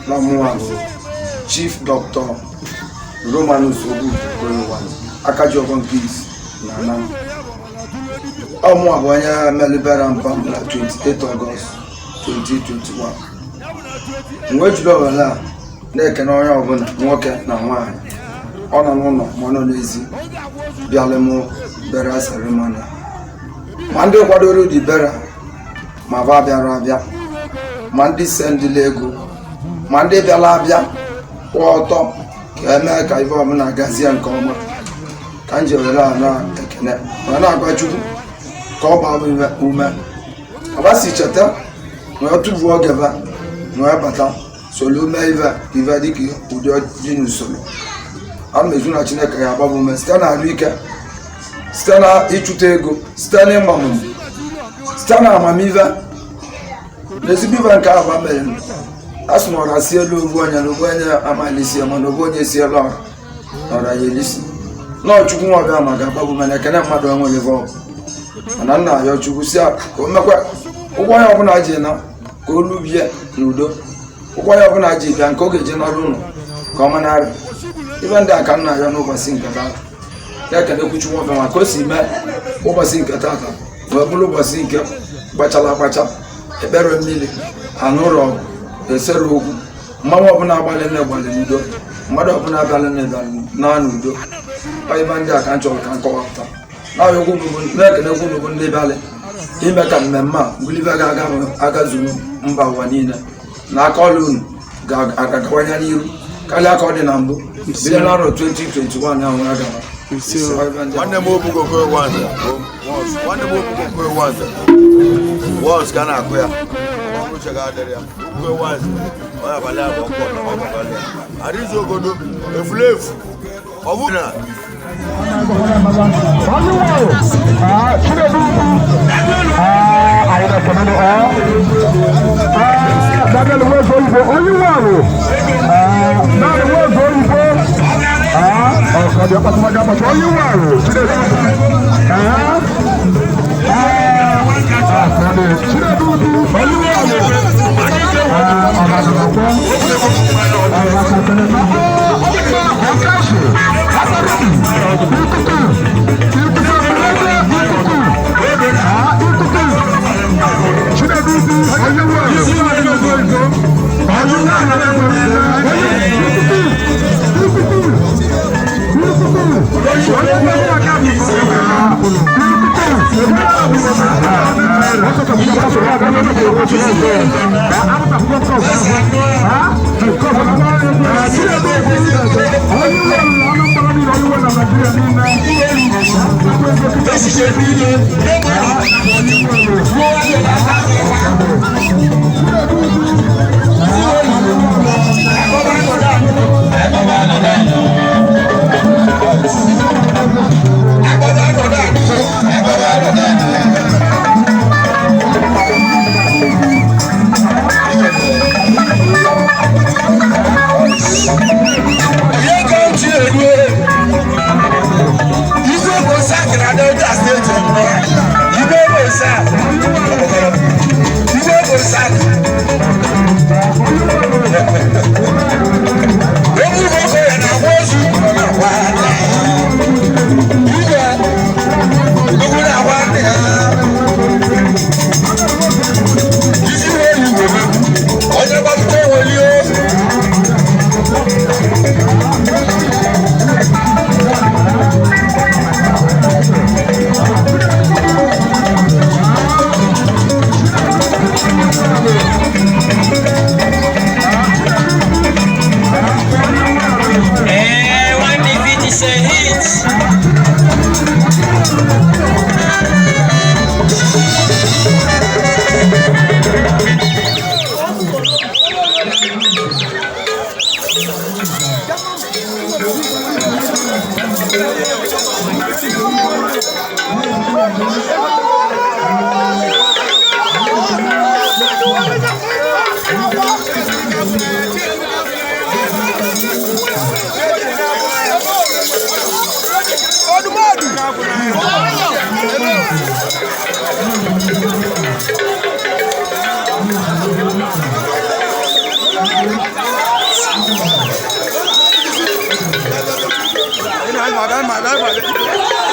Na mụnwa bụ Chief Dr. Romanus Ogbu Akajiọfọ nke isi na Anam. Ọ mụnwa bụ onye melibera mpam na 28 Ọgọst 2021. Mgbe jiri ohere a na-ekene onye ọbụla, nwoke na nwaanyị, ọ nọ n'ụlọ ma ọ nọ n'ezi, bịala mụ burial ceremony, ma ndị kwadoro dị burial, ma ba bịara abịa, ma ndị sendịla ego, ma ndị bịara abịa kwụ ọtọ ka emee ka ife ọbụla gazie nke ọma, ka m ji ohere a na-ekene ma na-agwa Chukwu ka ọ gbaa ume ka si cheta wee tụfuo oge ba wee bata soro mee ife ife dịka ụdị dị n'usoro. Ana m ezu na Chineke ya agbaba ume site na arụ ike, site na ịchụta ego, site na ịma ọmụmụ, site na amamife na ezigbo ife nke agba mere. A sị na ọra si elu ovu onye na ovu onye amalisi, mana ovu onye si elu ọra na ọra ya elisi nọọ. Chukwu nwa ọbịa ma ga-agbagbu, mana ekene mmadụ enweghị ife ọ bụ, mana nna ya Chukwu si ka o mekwa ụgwọ onye ọbụla ji na ka o lubie n'udo, ụgwọ onye ọbụla ji bịa nke ọ ga-eje n'ọrụ ụlọ ka ọ manarị ife ndị a ka nna ya n'ụbọchị nke taata na-ekenekwu Chukwu ọbịa ma ka o si mee ụbọchị nke taata wee bụrụ ụbọchị nke gbachara agbacha, ekpere mmiri anụrụ ọgụ, esere okwu, mmanwụ ọbụla agbalị na gbalị n'udo, mmadụ ọbụla abịalị na ịbịalị na n'udo. Ife ndị a ka m chọrọ ka m kọwapụta na-ekenekwu nnukwu ndị bịalị ime ka mmemme a bulive ga-aga agazuru mba ụwa niile, na aka ọrụ unu ga-agawanye n'iru karịa ka ọ dị na mbụ bido n'arọ 2021 ahụ a gara. Nwanne m Obugo Okoye, nwanne m Obugo Okoye once ka a na-akụ ya uche ga-adịrị ya. Okoye once onye abalị abụọ nkọ na abalị ya adịzi ogodo efulefu ọ bụ na Daniel Nwezo Oyibo, onye nwe naanị Nwezo Oyibo, ọkọdị ọkpatụmaga akpatụ, onye nwe Chinedu, ọkọdị Chinedu, onye nwe ọgazụmakwa ọgakatenema ọkasụ akparabi ikuku ikuku ikuku ikuku. Chinedu, onye nwe onye nwe onye ikuku ikuku ikuku onye nwe ikuku. One defeat is a hit. Bye, ma, bye, ma.